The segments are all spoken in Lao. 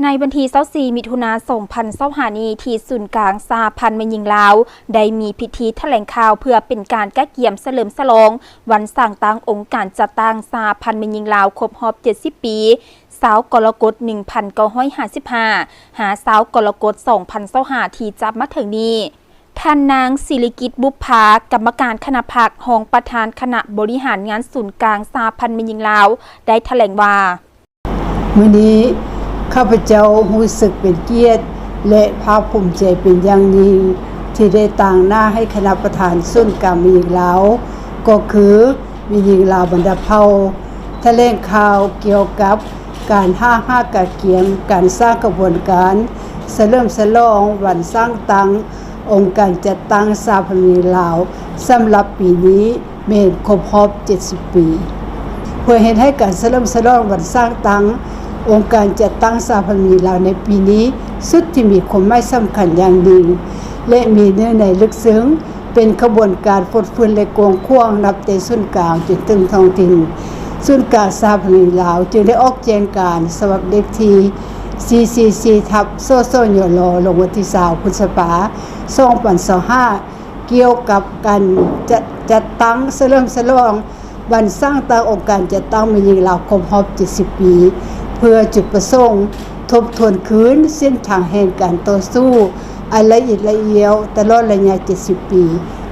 ໃນວັນທີຊາວສີ່ ມິຖຸນາ ສອງພັນຊາວຫ້ານີ້ ທີ່ສູນກາງສະຫະພັນແມ່ຍິງລາວ ໄດ້ມີພິທີຖະແຫຼງຂ່າວ ເພື່ອເປັນການກະກຽມສະເຫຼີມສະຫຼອງວັນສ້າງຕັ້ງອົງການຈັດຕັ້ງສະຫະພັນແມ່ຍິງລາວ ຄົບຮອບເຈັດສິບປີ ຊາວກໍລະກົດ ໜຶ່ງພັນເກົ້າຮ້ອຍຫ້າສິບຫ້າ ຫາ ຊາວກໍລະກົດ ສອງພັນຊາວຫ້າ ທີ່ຈະມາເຖິງນີ້. ທ່ານນາງ ສິລິກິດ ບຸບພາ ກຳມະການຄະນະພັກ ຮອງປະທານຄະນະບໍລິຫານງານສູນກາງສະຫະພັນແມ່ຍິງລາວ ໄດ້ຖະແຫຼງວ່າ: ມື້ນີ້ ຂ້າພະເຈົ້າຮູ້ສຶກເປັນກຽດ ແລະ ພາກພູມໃຈເປັນຢ່າງຍິ່ງ ທີ່ໄດ້ຕາງໜ້າໃຫ້ຄະນະປະທານສູນກາງແມ່ຍິງລາວ ກໍຄືແມ່ຍິງລາວບັນດາເຜົ່າ ຖະແຫຼງຂ່າວກ່ຽວກັບການຫ້າງຫາກະກຽມການສ້າງຂະບວນການສະເຫຼີມສະຫຼອງວັນສ້າງຕັ້ງອົງການຈັດຕັ້ງສະຫະພັນແມ່ຍິງລາວ ສຳລັບປີນີ້ ແມ່ນຄົບຮອບເຈັດສິບປີ ເພື່ອເຮັດໃຫ້ການສະເຫຼີມສະຫຼອງວັນສ້າງຕັ້ງອົງການຈັດຕັ້ງສະຫະພັນແມ່ຍິງລາວໃນປີນີ້ ສຸດທີ່ມີຄວາມໝາຍສຳຄັນຢ່າງຍິ່ງ ແລະ ມີເນື້ອໃນເລິກເຊິ່ງ ເປັນຂະບວນການຟົດຟື້ນ ແລະ ກວ້າງຂວາງ ນັບແຕ່ສູນກາງຈົນເຖິງທ້ອງຖິ່ນ. ສູນກາງສະຫະພັນແມ່ຍິງລາວ ຈຶ່ງໄດ້ອອກແຈ້ງການສະບັບເລກທີສີ່ສີ່ສີ່ ທັບ ສສຍລ ລົງວັນທີຊາວ ພຶດສະພາ ສອງພັນຊາວຫ້າ ກ່ຽວກັບການຈັດ ຈັດຕັ້ງສະເຫຼີມສະຫຼອງວັນສ້າງຕັ້ງອົງການຈັດຕັ້ງແມ່ຍິງລາວຄົບຮອບເຈັດສິບປີ ເພື່ອຈຸດປະສົງທົບທວນຄືນເສັ້ນທາງແຫ່ງການຕໍ່ສູ້ອັນລະອິດລະອຽວຕະຫຼອດໄລຍະເຈັດສິບປີ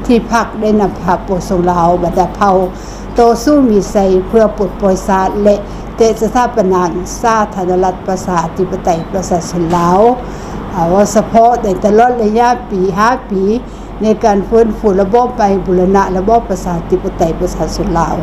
ທີ່ພັກໄດ້ນຳພາປວງຊົງລາວບັນດາເຜົ່າຕໍ່ສູ້ມີໄຊ ເພື່ອປົດປ່ອຍຊາດ ແລະ ແຕະສະຖາປະນາສາທາລະນະລັດ ປະຊາທິປະໄຕ ປະຊາຊົນລາວ. ເວົ້າສະເພາະໃນຕະຫຼອດໄລຍະປີ ຫ້າປີ ໃນການຟື້ນຟູລະບອບໃໝ່ ບູລະນະລະບອບປະຊາທິປະໄຕປະຊາຊົນລາວ.